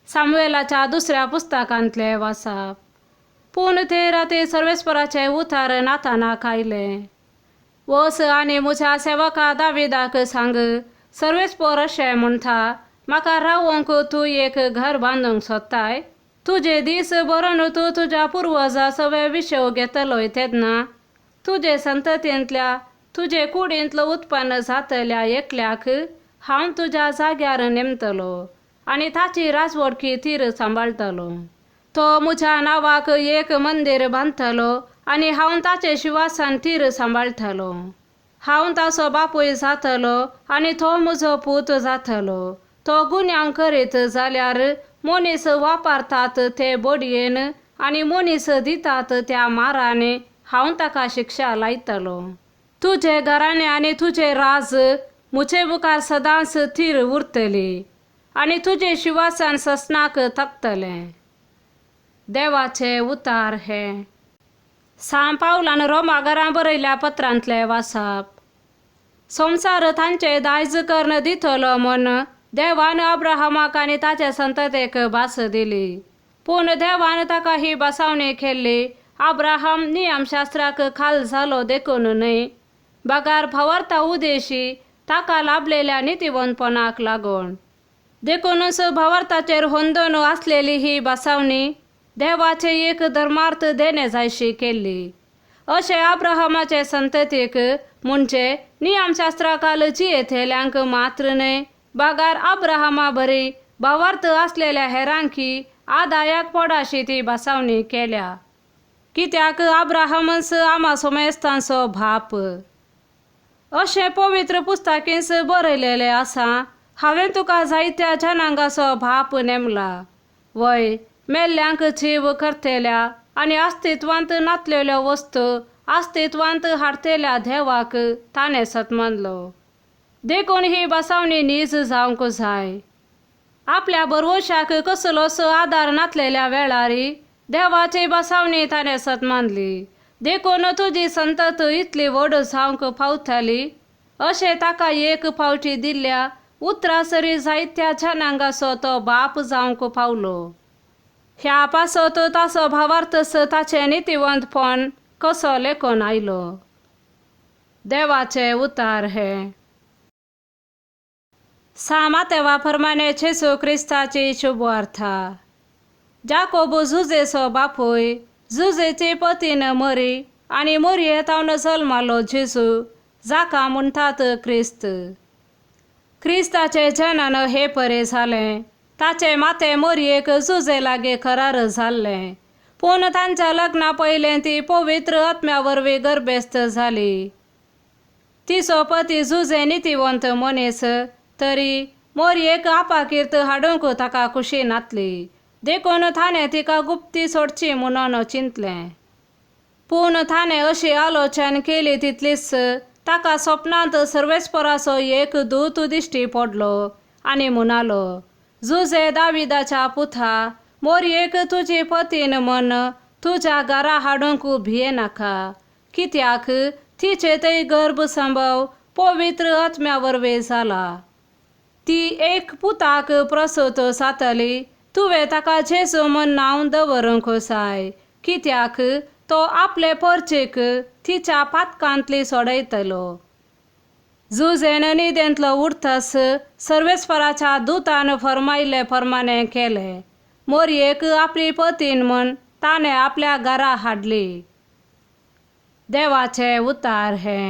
सामुएलाच्या दुसऱ्या पुस्तकांतलें वाचप. पूण ते राती सर्वेस्पराचें उतार नातानाक आयलें, वच आनी म्हज्या सेवका दाविदाक सांग, सर्वेस्पोर अशें म्हणटा, म्हाका रावोंक तूं एक घर बांदूंक सोदताय? तुजे दीस भरून तूं तुज्या पुर्वजा सगळे विशय घेतलोय तेन्ना तुजे संततींतल्या तुजे कुडींतलो उत्पन्न जातल्या एकल्याक हांव तुज्या जाग्यार नेमतलो आनी ताची राजवडकी तीर सांबाळटलो. तो म्हज्या नांवाक एक मंदीर बांदतलो आनी हांव ताचे शिवासान तीर सांबाळटलो. हांव ताचो बापूय जातलो आनी तो म्हजो पूत जातलो. तो गुन्यांव करीत जाल्यार मनीस वापरतात ते बडयेन आनी मनीस दितात त्या मारांनी हांव ताका शिक्षा लायतलो. तुजे घराणें आनी तुजें राज म्हजे मुखार सदांच थीर उरतली आनी तुजें शिवासन ससनाक थकतलें. देवाचे उतार हे. सांव पावलान रोमा घरां बरयल्या पत्रांतलें वाचप. संवसार तांचे दायज कर्ण दितलो म्हूण देवान अब्राहमाक आनी ताचे संततेक भास दिली. पूण देवान ताका ही बसावणी केल्ली अब्राहम नियमशास्त्राक खाल जालो देखून न्हय, बगार भावार्था उदेशी ताका लाभलेल्या नितीवंतपणाक लागून. देखूनच भावार्थाचेर होंदोन आसलेली ही बसावणी देवाचे एक धर्मार्थ देणे जायशी केल्ली. अशें अब्राहमाचे संततीक म्हणजे नियमशास्त्रा खाल जियेतल्यांक मात्र न्हय, बगार अब्राहमा बरी भावार्थ आसलेल्या हेरांकी आदायाक पोडाशी ती बसावणी केल्या. कित्याक अब्राहमच आमा सोमेस्तांचो बाप अशें पवित्र पुस्तकींच बरयलेलें आसा. हांवें तुका जायत्या जनांगाचो बाप नेमला. वय मेल्ल्यांक जीव करतल्या आनी अस्तित्वांत नातलेल्यो वस्तू अस्तित्वांत हाडटेल्या देवाक ताणें सतमानलो. देखून ही बसावणी नीज जावंक जाय. आपल्या बरवशाक कसलोच आदार नातलेल्या वेळार देवाची बसावणी ताणें सत मानली. देखून तुजी संतत इतली व्हड जावंक पावतली अशें ताका एक फावटी दिल्ल्या उतरासरी जायत्या जनांगाचो तो बाप जावंक पावलो. ह्या पासत ताचो भावार्थच ताचें नितीवंतपण कसो लेखून आयलो. देवाचे उतार हे. सा मातेवा फरमाने जेजू क्रिस्ताची शुभवार्ता. जाकोब जुजेचो बापूय, जुजेची पतीन मरी आनी मोरये तावन जल्मालो जेजू, जाका म्हणटात क्रिस्त. क्रिस्ताचें जनन हे परे जालें. ताचें माथें मोरयेक जुजे लागीं करार जाल्लें, पूण तांच्या लग्ना पयलें ती पवित्र आत्म्या वरवीं गर्भेस्त जाली. तिचो पती जुजे नितीवंत मनीस तरी मोरयेक आपाकीर्त हाडूंक ताका खुशी नातली, देखून ताणें तिका गुप्ती सोडची म्हणून चिंतलें. पूण ताणें अशी आलोचन केली तितलीच ताका सपनांत सर्वेस्पराचो एक दूत दिश्टी पडलो आनी म्हणालो, जुजे दाविदाच्या पुता, मोरयेक तुजी पतीन म्हण तुज्या घरा हाडूंक भियेनाका, कित्याक तिचे थंय गर्भ संभव पवित्र आत्म्या वरवीं जाला. ती एक पुताक प्रसूत जातली, तुवें ताका जेजू म्हण नांव दवरूंक जाय, कित्याक तो आपले परचेक तिच्या पातकांतली सोडयतलो. जुजेन न्हिदेंतलो उठतस सर्वेस्पराच्या दुतान फरमायले प्रमाणें केलें. मोरयेक आपली पतीन म्हण ताणें आपल्या घरा हाडली. देवाचे उतार हे.